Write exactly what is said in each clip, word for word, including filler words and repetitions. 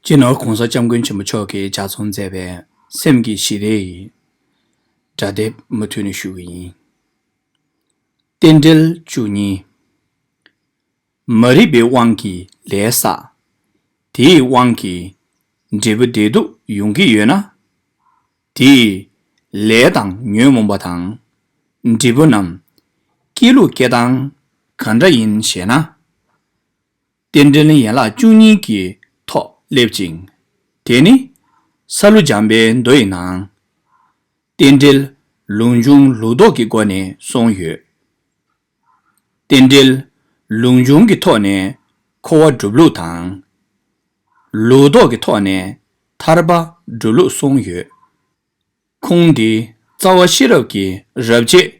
སྤྱི་ནོར་༸གོང་ས་༸སྐྱབས་མགོན་ཆེན་པོ་མཆོག་གིས་ལྗགས་རྩོམ་མཛད་པའི་སེམས་ཀྱི་ཞི་བདེ་ཡི་སྒྲ་དེབ་མུ་མཐུད་ནས་ཞུ་གི་ཡིན། རྟེན་འབྲེལ་བཅུ་གཉིས། མ་རིག་པའི་དབང་གིས་ལས་བསགས། དེའི་དབང་གིས་འབྲས་བུ་བདེ་སྡུག་ཡོང་གི་ཡོད་ན། དེས་ལས་དང་ཉོན་མོངས་པ་དང་འབྲས་བུ་རྣམས་སྐྱེ་ལུགས་སྐྱེ་སྟངས་ག་འདྲ་ཡིན་ཞེ་ན། རྟེན་འབྲེལ་ཡན་ལག་བཅུ་གཉིས་ཀྱི་ཐོག་སླེབས་ཅིང་། དེ་ནི་ས་ལུ་འཇམ་པའི་མདོ་ཡི་ནང་། རྟེན་འབྲེལ་ལུགས་འབྱུང་ལུགས་ལྡོག་གི་སྒོ་ནས་གསུངས་ཡོད། རྟེན་འབྲེལ་ལུགས་འབྱུང་གི་ཐོག་ནས་འཁོར་བ་སྒྲུབ་ལུགས་དང་། ལུགས་ལྡོག་གི་ཐོག་ནས་ཐར་པ་སྒྲུབ་ལུགས་གསུངས་ཡོད། ཁུངས་འདི་རྩ་བ་ཤེས་རབ་ཀྱི་རབ་བྱེད་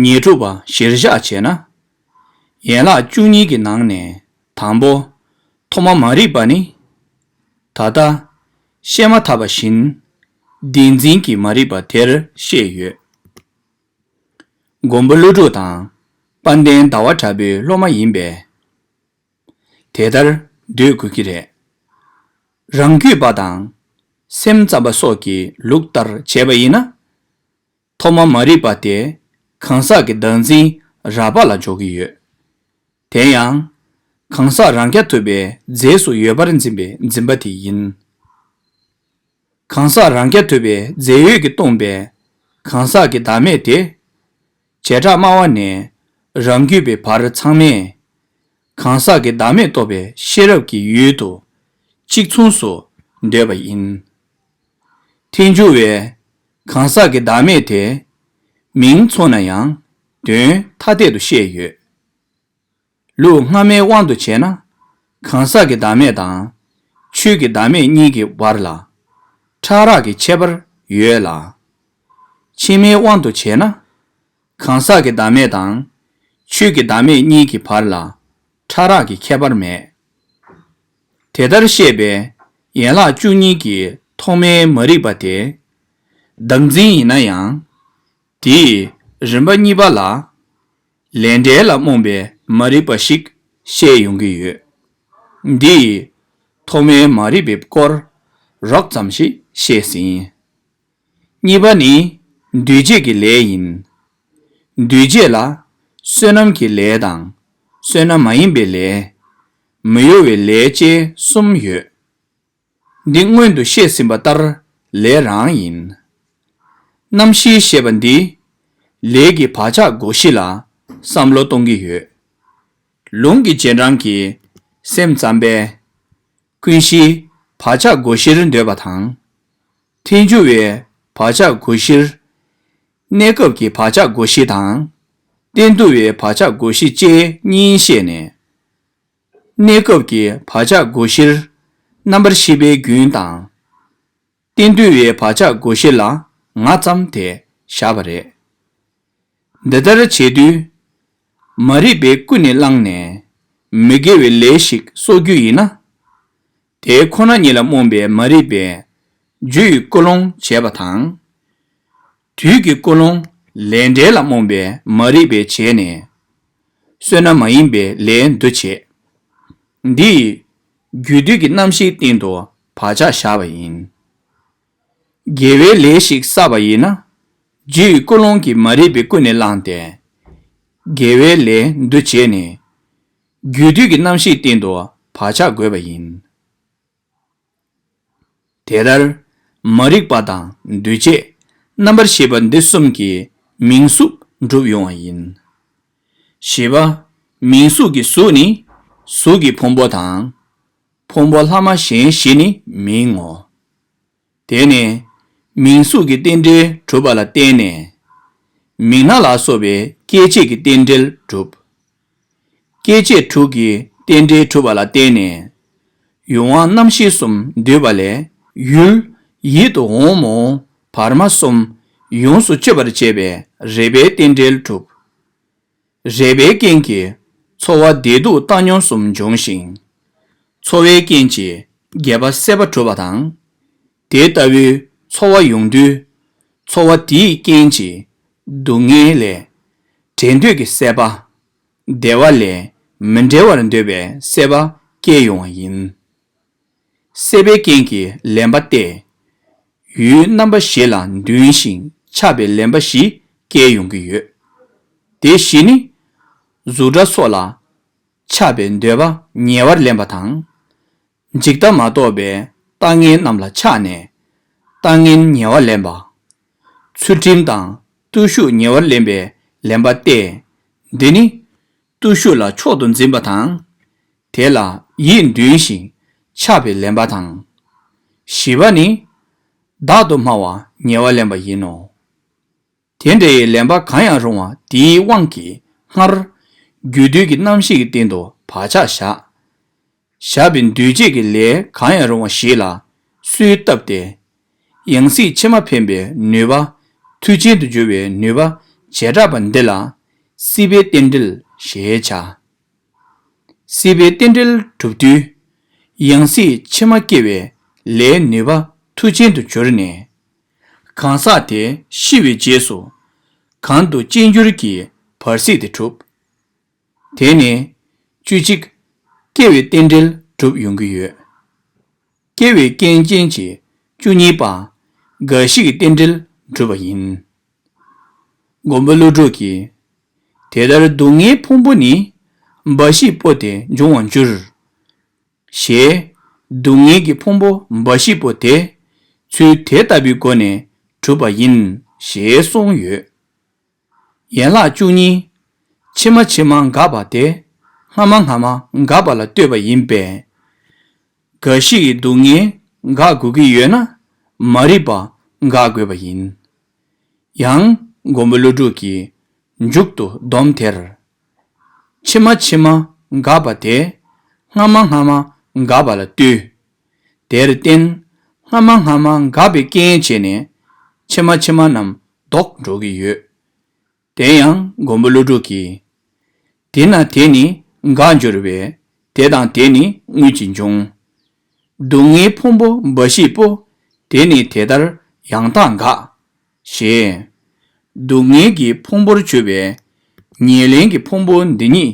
ཉེར་དྲུག་པ་གཞིར་བཞག་བྱས་ན། ཡན་ལག་བཅུ་གཉིས་ཀྱི་ནང་ནས་དང་པོ་ཐོག་མ་མ་རིག་པ་ནི། ད་ལྟ་བཤད་མ་ཐག་པ་བཞིན་བདེན་འཛིན་གྱི་མ་རིག་པ་དེར་བཤད་ཡོད། མགོན་པོ་ཀླུ་སྒྲུབ་དང་དཔལ་ལྡན་ཟླ་བ་གྲགས་པོའི་སློབ་མ་ཡིན་པས། དེ་ལྟར་འདོད་དགོས་ཀྱི་རེད། རང་རྒྱུད་པ་དང་སེམས་ཙམ་པ་སོགས་ཀྱི་ལུགས་ལྟར་བྱས་པ་ཡིན་ན། ཐོག་མ་མ་རིག་པ་དེ་གང་ཟག་གི་བདག་འཛིན་རགས་པ་ལ་འཇོག་གི་ཡོད། དེ་ཡང་གང་ཟག་རང་རྐྱ་ཐུབ་པའི་རྫས་སུ་ཡོད་པར་འཛིན་པའི་འཛིན་པ་དེ་ཡིན། གང་ཟག་རང་རྐྱ་ཐུབ་པའི་རྫས་ཡོད་ཀྱིས་སྟོང་པའི་གང་ཟག་གི་བདག་མེད་དེ། བྱེ་བྲག་སྨྲ་བ་ནས་རང་རྒྱུད་པའི་བར་ཚང་མས་གང་ཟག་གི་བདག་མེད་རྟོགས་པའི་ཤེས་རབ་ཀྱི་ཡུལ་དུ་གཅིག་མཚུངས་སུ་འདོད་པ་ཡིན། ཐལ་འགྱུར་བས་གང་ཟག་གི་བདག་མེད་དེ་མིང་མཚུངས་ན་ཡང་དོན་ཐ་དད་དུ་བཤད་ཡོད། ལུགས་སྔ་མའི་དབང་དུ་བྱས་ན། གང་ཟག་གི་བདག་མེད་དང་ཆོས་ཀྱི་བདག་མེད་གཉིས་ཀྱི་བར་ལ་ཕྲ་རགས་ཀྱི་ཁྱད་པར་ཡོད་ལ། ཕྱི་མའི་དབང་དུ་བྱས་ན། གང་ཟག་གི་བདག་མེད་དང་ཆོས་ཀྱི་བདག་མེད་གཉིས་ཀྱི་བར་ལ་ཕྲ་རགས་ཀྱི་ཁྱད་པར་མེད། དེ་ལྟར་བཤད་པའི་ཡན་ལག་བཅུ་གཉིས་ཀྱི་ཐོག་མའི་མ་རིག་པ་དེ་བདག་འཛིན་ཡིན་ན་ཡང་། དེའི་རིམ་པ་གཉིས་པ་ལ། ལས་འབྲས་ལ་རྨོངས་པའི་མ་རིག་པ་ཞིག་བཤད་ཡོང་གི་ཡོད། འདི་ཡིས་ཐོག་མའི་མ་རིག་པའི་སྐོར་རོབ་ཙམ་ཞིག་བཤད་ཟིན། གཉིས་པ་ནི་འདུས་བྱས་ཀྱི་ལས་ཡིན། འདུས་བྱས་ལ་བསོད་ནམས་ཀྱི་ལས་དང་བསོད་ནམས་མ་ཡིན་པའི་ལས། མི་གཡོ་བའི་ལས་བཅས་གསུམ་ཡོད། འདི་སྔོན་དུ་བཤད་ཟིན་པ་ལྟར་ལས་རང་ཡིན། རྣམ་ཤེས་ཞེས་པ་འདི་ལས་ཀྱི་བག་ཆགས་བསྒོ་གཞི་ལ་བསམ་བློ་གཏོང་གི་ཡོད། ལུང་གི་རྗེས་འབྲང་གི་སེམས་ཙམ་པས་ཀུན་གཞིའི་བག་ཆགས་བསྒོ་གཞིར་འདོད་པ་དང་། ཐལ་འགྱུར་བའི་བག་ཆགས་བསྒོ་གཞིར། གནས་སྐབས་ཀྱི་བག་ཆགས་བསྒོ་གཞི་དང་། གཏན་དུ་བའི་བག་ཆགས་བསྒོ་གཞི་བཅས་གཉིས་བཤད་ནས། གནས་སྐབས་ཀྱི་བག་ཆགས་བསྒོ་གཞིར་རྣམ་པར་ཤེས་པའི་རྒྱུན་དང་། གཏན་དུ་བའི་བག་ཆགས་བསྒོ་གཞི་ལ་ངག་ཙམ་དེ་བཞག་པ་རེད། འདི་ལྟར་བྱེད་དུས། མ་རིག་པས་ཀུན་ནས་བསླངས་ནས་མི་དགེ་བའི་ལས་ཤིག་གསོག་རྒྱུ་ཡིན་ན། དེ་ཁོ་ན་ཉིད་ལ་རྨོངས་པའི་མ་རིག་པས་རྒྱུ་ཡི་ཀུན་སློང་བྱས་པ་དང་། དུས་ཀྱི་ཀུན་སློང་ལས་འབྲས་ལ་རྨོངས་པའི་མ་རིག་པས་བྱས་ནས། བསོད་ནམས་མ་ཡིན་པའི་ལས་འདུ་བྱེད། འདི་ཡིས་རྒྱུ་དུས་ཀྱི་རྣམ་ཤེས་སྟེང་དུ་བག་ཆགས་བཞག་པ་ཡིན། དགེ་བའི་ལས་ཤིག་བསགས་པ་ཡིན་ན། རྒྱུ་ཡི་ཀུན་སློང་གིས་མ་རིག་པས་ཀུན་ནས་བསླངས་ཏེ། དགེ་བའི་ལས་འདུ་བྱས་ནས། རྒྱུ་དུས་ཀྱི་རྣམ་ཤེས་སྟེང་དུ་བག་ཆགས་བསྒོས་པ་ཡིན། དེ་ལྟར་མ་རིག་པ་དང་འདུས་བྱས་རྣམ་པར་ཤེས་པ་འདི་གསུམ་གྱིས་མིང་གཟུགས་གྲུབ་ཡོང་བ་ཡིན། བཞི་པ། མིང་གཟུགས་ཀྱི་གཟུགས་ནི་གཟུགས་ཀྱི་ཕུང་པོ་དང་། ཕུང་པོ་ལྷག་མ་གཞན་བཞི་ནི་མིང་ངོ་། དེ་ནས་མིང་གཟུགས་ཀྱི་རྟེན་འབྲེལ་གྲུབ་པ་ལ་བརྟེན་ནས། མིང་སྣ་ལ་སོགས་པའི་སྐྱེད་བྱེད་ཀྱི་རྟེན་འབྲེལ་གྲུབ། སྐྱེད་བྱེད་དྲུག་གི་རྟེན་འབྲེལ་གྲུབ་པ་ལ་བརྟེན་ནས། ཡུལ་དབང་རྣམ་ཤེས་གསུམ་འདུས་པ་ལས་ཡུལ་ཡིད་དུ་འོང་མོངས་བར་མ་གསུམ་ཡོངས་སུ་གཅོད་པར་བྱེད་པའི་རེག་པའི་རྟེན་འབྲེལ་གྲུབ། རེག་པའི་རྐྱེན་གྱིས་ཚོར་བ་བདེ་སྡུག་བཏང་སྙོམས་གསུམ་འབྱུང་ཞིང་། ཚོར་བའི་རྐྱེན་གྱིས་རྒས་པ་སད་པ་གྲུབ་པ་དང་། དེ་ལྟ་བུའི་ཚོར་བ་ཡོང་དུས། ཚོར་བ་དེའི་རྐྱེན་གྱིས་སྡུག་བསྔལ་ལས་བྲལ་འདོད་ཀྱི་སད་པ། བདེ་བ་ལས་མི་འབྲལ་བར་འདོད་པའི་སད་པ་སྐྱེ་ཡོང་བ་ཡིན། རྩད་པའི་རྐྱེན་གྱིས་ལེན་པ་སྟེ། ཡུལ་རྣམ་པ་བཞི་ལ་འདུན་ཞིང་ཆགས་པའི་ལེན་པ་བཞི་སྐྱེ་ཡོང་གི་ཡོད། དེ་བཞི་ནི། གཟུགས་སྒྲ་སོགས་ལ་ཆགས་པའི་འདོད་པ་ཉེ་བར་ལེན་པ་དང་། འཇིག་ལྟ་མ་གཏོགས་པའི་ལྟ་ངན་རྣམས་ལ་ཆགས་ནས་ལྟ་ངན་ཉེ་བར་ལེན་པ། ཚུལ་ཁྲིམས་དང་བརྟུལ་ཞུགས་ཉེ་བར་ལེན་པའི་ལེན་པ་སྟེ། འདི་ནི་བརྟུལ་ཞུགས་ལ་མཆོག་ཏུ་འཛིན་པ་དང་། དེ་ལ་ཡིད་འདུན་ཞིང་ཆགས་པའི་ལེན་པ་དང་། བཞི་པ་ནི། བདག་ཏུ་སྨྲ་བ་ཉེ་བར་ལེན་པ་ཡིན་ནོ། དེ་འདྲའི་ལེན་པ་གང་ཡང་རུང་བ་དེའི་དབང་གིས་སྔར་རྒྱུ་དུས་ཀྱི་རྣམ་ཤེས་ཀྱི་སྟེང་དུ་བག་ཆགས་བཞག་བཞག་པའི་འདུས་བྱས་ཀྱི་ལས་གང་ཡང་རུང་བ་ཞིག་ལ་གསོས་བཏབ་སྟེ། ཡང་སྲིད་ཕྱི་མ་འཕེན་པའི་ནུས་པ་མཐུ་ཅན་དུ་འགྱུར་བའི་ནུས་པ་བྱེ་བྲག་པ་འདི་ལ་སྲིད་པའི་རྟེན་འབྲེལ་ཞེས་བྱ། སྲིད་པའི་རྟེན་འབྲེལ་གྲུབ་དུས། ཡང་སྲིད་ཕྱི་མ་སྐྱེ་བའི་ལས་ནུས་པ་མཐུ་ཅན་དུ་གྱུར་ནས། གང་ཟག་དེ་ཤི་བའི་རྗེས་སུ་གང་དུ་སྐྱེ་འགྱུར་གྱི་བར་སྲིད་དེ་གྲུབ། དེ་ནས་བཅུ་གཅིག་སྐྱེ་བའི་རྟེན་འབྲེལ་གྲུབ་ཡོང་གི་ཡོད། སྐྱེ་བའི་རྐྱེན་ཅན་གྱི་བཅུ་གཉིས་པ་རྒ་ཤི་ཡི་རྟེན་འབྲེལ་གྲུབ་པ་ཡིན། མགོན་པོ་ཀླུ་སྒྲུབ་ཀྱིས། དེ་ལྟར་སྡུག་བསྔལ་ཕུང་པོ་ནི། འབའ་ཞིག་པོ་དེ་འབྱུང་བར་འགྱུར། ཞེས། སྡུག་བསྔལ་གྱི་ཕུང་པོ་འབའ་ཞིག་པོ་དེ། ཚུལ་དེ་ལྟ་བུའི་སྒོ་ནས་གྲུབ་པ་ཡིན། ཞེས་གསུངས་ཡོད། ཡན་ལག་བཅུ་གཉིས། ཕྱི་མ་ཕྱི་མ་འགག་པ་དེ། སྔ་མ་སྔ་མ་འགག་པ་ལ་ལྟོས་པ་ཡིན་པས། རྒ་ཤི་ཡི་སྡུག་བསྔལ་འགག་དགོས་ཀྱི་ཡོད་ན། མ་རིག་པ་འགག་དགོས་པ་ཡིན། ཡང་མགོན་པོ་ཀླུ་སྒྲུབ་ཀྱིས་མཇུག་ཏུ་སྡོམ་དེར། ཕྱི་མ་ཕྱི་མ་འགག་པ་དེ། སྔ་མ་སྔ་མ་འགག་པ་ལ་ལྟོས། དེར་བརྟེན། སྔ་མ་སྔ་མ་འགག་པའི་རྐྱེན་བྱས་ནས། ཕྱི་མ་ཕྱི་མ་རྣམས་ལྡོག་འགྲོ་གི་ཡོད། དེ་ཡང་མགོན་པོ་ཀླུ་སྒྲུབ་ཀྱིས། དེ་ན་དེ་ནི་འགག་འགྱུར་བས། དེ་དང་དེ་ནི་དངོས་ཀྱིས་འབྱུང་། སྡུག་བསྔལ་ཕུང་པོ་འབའ་ཞིག་པོ། དེ་ནི་དེ་ལྟར་ཡང་དག་འགག་ཞེས། སྡུག་བསྔལ་གྱི་ཕུང་པོར་གྱུར་པའི་ཉེར་ལེན་གྱི་ཕུང་པོ་འདི་ཉིད་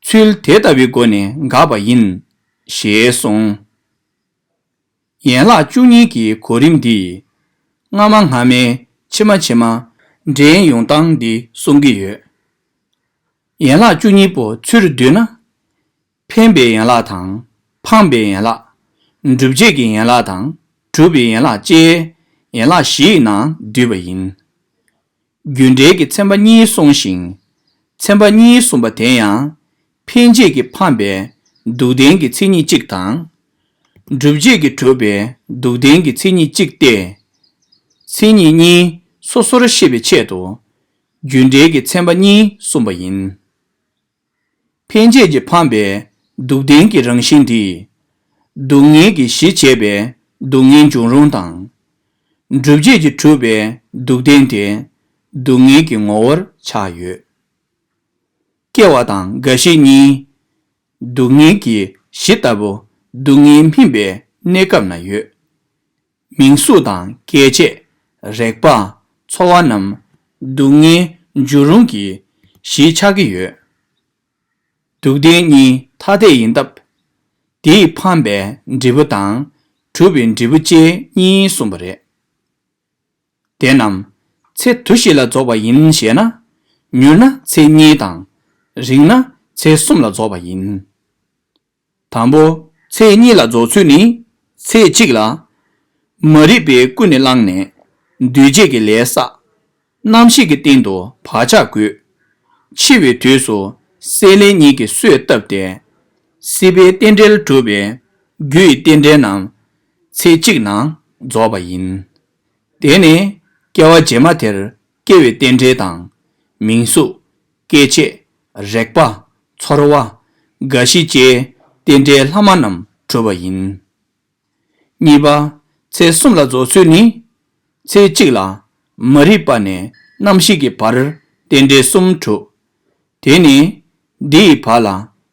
ཚུལ་དེ་ལྟ་བུའི་སྒོ་ནས་འགག་པ་ཡིན། ཞེས་གསུངས། ཡན་ལག་བཅུ་གཉིས་ཀྱི་གོ་རིམ་འདིས། སྔ་མ་སྔ་མའི་ཕྱི་མ་ཕྱི་མ་འདྲེན་ཡོང་སྟངས་འདི་གསུང་གི་ཡོད། ཡན་ལག་བཅུ་གཉིས་པོ་ཚུར་བསྡུས་ན། འཕེན་པའི་ཡན་ལག་དང་། འཕངས་པའི་ཡན་ལག་སྒྲུབ་བྱེད་ཀྱི་ཡན་ལག་དང་། གྲུབ་པའི་ཡན་ལག་བཅས་ཡན་ལག་བཞིའི་ནང་འདུས་པ་ཡིན། རྒྱུ་འབྲས་ཀྱི་ཚན་པ་གཉིས་གསུངས་ཤིང་། ཚན་པ་གཉིས་གསུངས་པ་དེ་ཡང་། འཕེན་བྱེད་ཀྱིས་འཕངས་པའི་སྡུག་བདེན་གྱི་མཚན་ཉིད་གཅིག་དང་། སྒྲུབ་བྱེད་ཀྱིས་གྲུབ་པའི་སྡུག་བདེན་གྱི་མཚན་ཉིད་གཅིག་སྟེ། མཚན་ཉིད་གཉིས་སོ་སོར་ཤེས་པའི་ཆེད་དུ། རྒྱུ་འབྲས་ཀྱི་ཚན་པ་གཉིས་གསུངས་པ་ཡིན། འཕེན་བྱེད་ཀྱིས་འཕངས་པའི་སྡུག་བདེན་གྱི་རང་བཞིན་དེ། སྡུག་བསྔལ་གྱི་གཞི་བྱས་པའི་སྡུག་བསྔལ་འབྱུང་རུང་དང་། སྒྲུབ་བྱེད་ཀྱིས་གྲུབ་པའི་སྡུག་བདེན་དེ། སྡུག་བསྔལ་གྱི་ངོ་བོར་ཆགས་ཡོད། སྐྱེ་བ་དང་རྒ་ཤི་གཉིས། སྡུག་བསྔལ་གྱི་གཞི་ལྟ་བུ་སྡུག་བསྔལ་སྨིན་པའི་གནས་སྐབས་ན་ཡོད། མིང་གཟུགས་དང་སྐྱེ་མཆེད། རེག་པ། ཚོར་བ་རྣམས་སྡུག་བསྔལ་འབྱུང་རུང་གི་གཞི་ཆགས་ཀྱི་ཡོད། སྡུག་བདེན་གཉིས་ཐ་དད་ཡིན་སྟབས། དེས་འཕངས་པའི་འབྲས་བུ་དང་གྲུབ་པའི་འབྲས་བུ་བཅས་གཉིས་གསུངས་པ་རེད། དེ་རྣམས་ཚེ་དུ་ཞིག་ལ་རྫོགས་པ་ཡིན་ཞེ་ན། མྱུར་ན་ཚེ་གཉིས་དང་། རིང་ན་ཚེ་གསུམ་ལ་རྫོགས་པ་ཡིན། དང་པོ་ཚེ་གཉིས་ལ་རྫོགས་ཚུལ་ནི། ཚེ་གཅིག་ལ། མ་རིག་པས་ཀུན་ནས་བསླངས་ནས་འདུས་བྱས་ཀྱི་ལས་བསགས། རྣམ་ཤེས་ཀྱི་སྟེང་དུ་བག་ཆགས་བསྐུལ། འཆི་བའི་དུས་སུ་སྲེད་ལེན་གཉིས་ཀྱིས་གསོས་བཏབ་སྟེ། སྲིད་པའི་རྟེན་འབྲེལ་གྲུབ་པའི་རྒྱུ་ཡི་རྟེན་འབྲེལ་རྣམས་ཚེ་གཅིག་ནང་རྫོགས་པ་ཡིན། དེ་ནས་སྐྱེ་བ་རྗེས་མ་དེར་སྐྱེ་བའི་རྟེན་འབྲེལ་དང་། མིང་གཟུགས། སྐྱེ་མཆེད། རེག་པ། ཚོར་བ། རྒ་ཤི་བཅས་རྟེན་འབྲེལ་ལྷག་མ་རྣམས་གྲུབ་པ་ཡིན། གཉིས་པ། ཚེ་གསུམ་ལ་རྫོགས་ཚུལ་ནི། ཚེ་གཅིག་ལ་མ་རིག་པ་ནས་རྣམ་ཤེས་ཀྱི་བར་རྟེན་འབྲེལ་གསུམ་གྲུབ། དེ་ནི་འདི་ཡི་བར་ལ་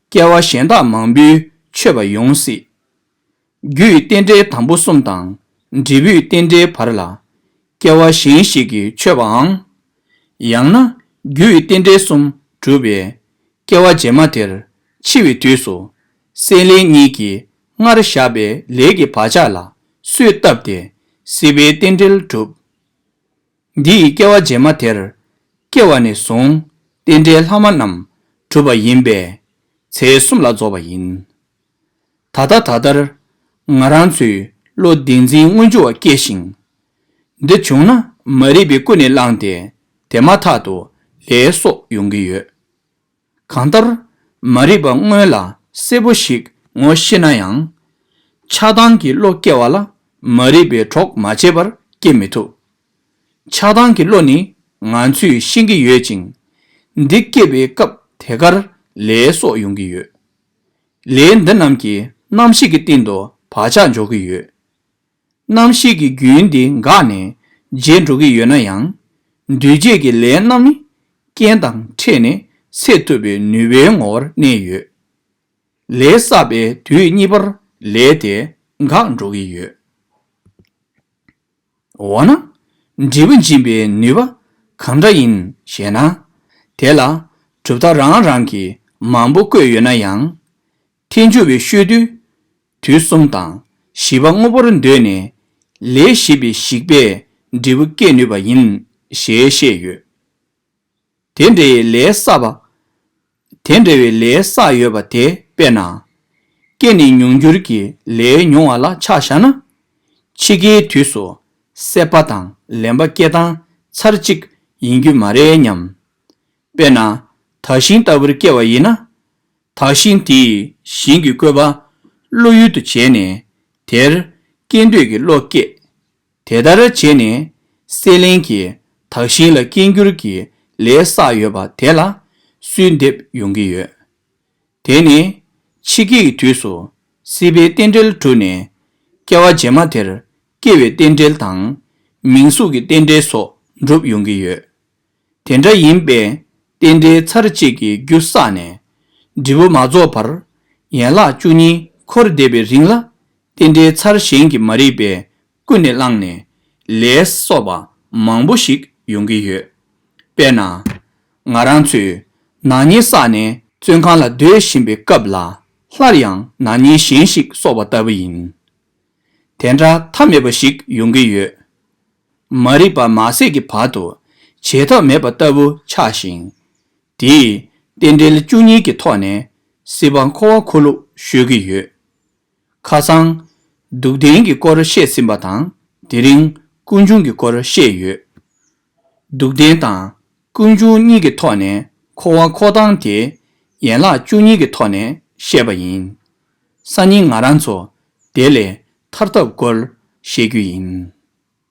སྐྱེ་བ་གཞན་དག་མང་པོའི་མཆོད་པ་ཡོང་སྲིད། རྒྱུ་ཡི་རྟེན་འབྲེལ་དང་པོ་གསུམ་དང་འབྲས་བུའི་རྟེན་འབྲེལ་བར་ལ་སྐྱེ་བ་གཞན་ཞིག་གིས་མཆོད་པའམ། ཡང་ན་རྒྱུ་ཡི་རྟེན་འབྲེལ་གསུམ་གྲུབ་པའི་སྐྱེ་བ་རྗེས་མ་དེར་འཆི་བའི་དུས་སུ་སྲེད་ལེན་གཉིས་ཀྱིས་ སྔར་བཞག་པའི་ལས་ཀྱི་བག་ཆགས་ལ་གསོས་བཏབ་སྟེ་སྲིད་པའི་རྟེན་འབྲེལ་གྲུབ། འདི་ཡི་སྐྱེ་བ་རྗེས་མ་དེར་སྐྱེ་བ་ནས་བཟུང་རྟེན་འབྲེལ་ལྷག་མ་རྣམས་གྲུབ་པ་ཡིན་པས་ཚེ་གསུམ་ལ་རྫོགས་པ་ཡིན། ད་ལྟ་ད་ལྟར་ང་རང་ཚོའི་བློ་བདེན་འཛིན་དངོས་འབྱོར་བ་སྐྱེ་ཞིང་། འདི་བྱུང་ན་མ་རིག་པས་ཀུན་ནས་བསླངས་ཏེ་དེ་མ་ཐག་ཏུ་ལས་གསོག་ཡོང་གི་ཡོད། གང་ལྟར་མ་རིག་པ་སྔོན་ལ་གསལ་པོ་ཞིག་ངོ་ཤེས་ན་ཡང་། ཆགས་སྡང་གི་བློ་སྐྱེ་བ་ལ་མ་རིག་པས་གྲོགས་མ་བྱས་པར་སྐྱེ་མི་ཐུབ། ཆགས་སྡང་གི་བློ་ནི་ང་ཚོས་ཤེས་ཀྱི་ཡོད་ཅིང་། འདི་སྐྱེ་བའི་སྐབས་དེ་གར་ལས་གསོག་ཡོང་གི་ཡོད། ལས་འདི་རྣམས་ཀྱིས་རྣམ་ཤེས་ཀྱི་སྟེང་དུ་བག་ཆགས་འཇོག་གི་ཡོད། རྣམ་ཤེས་ཀྱི་རྒྱུན་འདི་འགགས་ནས་བརྗེད་འགྲོ་གི་ཡོད་ན་ཡང་། འདུས་བྱས་ཀྱི་ལས་རྣམས་ནི་རྐྱེན་དང་འཕྲད་ནས་སེལ་ཐུབ་པའི་ནུས་པའི་ངོ་བོར་གནས་ཡོད། ལས་བསགས་པའི་དུས་གཉིས་པར་ལས་དེ་འགག་འགྲོ་གི་ཡོད། འོ་ན། འབྲས་བུ་འབྱིན་པའི་ནུས་པ་གང་འདྲ་ཡིན་ཞེ་ན། དེ་ལ་གྲུབ་མཐའ་རང་རང་གིས་མང་པོ་བཀོད་ཡོད་ན་ཡང་། ཐལ་འགྱུར་བའི་ཤོད་དུས་དུས་གསུམ་དང་བཞི་པ་དངོས་པོར་འདོད་ནས་ལས་བྱེད་པའི་ཞིག་པས་འབྲས་བུ་སྐྱེད་ནུས་པ་ཡིན་ཞེས་བཤད་ཡོད། དེ་འདྲའི་ལས་བསགས་པ། དེ་འདྲ་བའི་ལས་བསགས་ཡོད་པ་དེ་དཔེར་ན། སྐྱེ་ནས་མྱོང་འགྱུར་གྱི་ལས་མྱོང་བ་ལ་ཆ་བཞག་ན། འཆི་ཁའི་དུས་སུ་སྲེད་པ་དང་ལེན་པ་སྐྱེ་སྟངས་ཚར་གཅིག་ཡིན་རྒྱུ་མ་རེད་སྙམ། དཔེར་ན། དག་ཞིང་ལྟ་བུར་སྐྱེ་བ་ཡིན་ན། དག་ཞིང་དེས་ཞིང་གི་བཀོད་པ་བློ་ཡུལ་དུ་བྱས་ནས་དེར་སྐྱེ་འདོད་ཀྱི་བློ་སྐྱེ། དེ་ལྟར་བྱས་ནས་སྲེད་ལེན་གྱིས་དག་ཞིང་ལ་སྐྱེ་འགྱུར་གྱི་ལས་བསགས་ཡོད་པ་དེ་ལ་གསོས་འདེབས་ཡོང་གི་ཡོད། དེ་ནི་འཆི་ཁའི་དུས་སུ་སྲིད་པའི་རྟེན་འབྲེལ་གྲུབ་ནས་སྐྱེ་བ་རྗེས་མ་དེར་སྐྱེ་བའི་རྟེན་འབྲེལ་དང་མིང་གཟུགས་ཀྱི་རྟེན་འབྲེལ་སོགས་འགྲུབ་ཡོང་གི་ཡོད། དེ་འདྲ་ཡིན་པས་རྟེན་འབྲེལ་ཚར་གཅིག་གི་རྒྱུ་བསགས་ནས་འབྲས་བུ་མ་རྫོགས་བར་ཡན་ལག་བཅུ་གཉིས་འཁོར་བསྡད་པའི་རིང་ལ་རྟེན་འབྲེལ་ཚར་གཞན་གྱིས་མ་རིག་པས་ཀུན་ནས་བསླངས་ནས་ལས་གསོག་པ་མང་པོ་ཞིག་ཡོང་གི་ཡོད། དཔེར་ན། ང་རང་ཚོས་ནག་ཉེས་བསགས་ནས་བཙོན་ཁང་ལ་སྡོད་བཞིན་པའི་སྐབས་ལ་སླར་ཡང་ནག་ཉེས་གཞན་ཞིག་གསོག་པ་ལྟ་བུ་ཡིན། དེ་འདྲ་ཐབས་མེད་པ་ཞིག་ཡོང་གི་ཡོད། མ་རིག་པ་མ་ཟད་ཀྱི་བར་དུ་བྱེད་ཐབས་མེད་པ་ལྟ་བུ་ཆགས་ཤིང་། དེས་རྟེན་འབྲེལ་བཅུ་གཉིས་ཀྱི་ཐོག་ནས་སྲིད་པ་འཁོར་བ་འཁོར་ལོ་བཤོལ་གྱི་ཡོད། ཁ་སང་། སྡུག་བདེན་གྱི་སྐོར་བཤད་ཟིན་པ་དང་དེ་རིང་ཀུན་འབྱུང་གི་སྐོར་བཤད་ཡོད། སྡུག་བདེན་དང་ཀུན་འབྱུང་གཉིས་ཀྱི་ཐོག་ནས་འཁོར་བ་འཁོར་སྟངས་དེ་ཡན་ལག་བཅུ་གཉིས་ཀྱི་ཐོག་ནས་བཤད་པ་ཡིན། སང་ཉིན་ང་རང་ཚོ་དེ་ལས་ཐར་ཐབས་སྐོར་བཤད་རྒྱུ་ཡིན།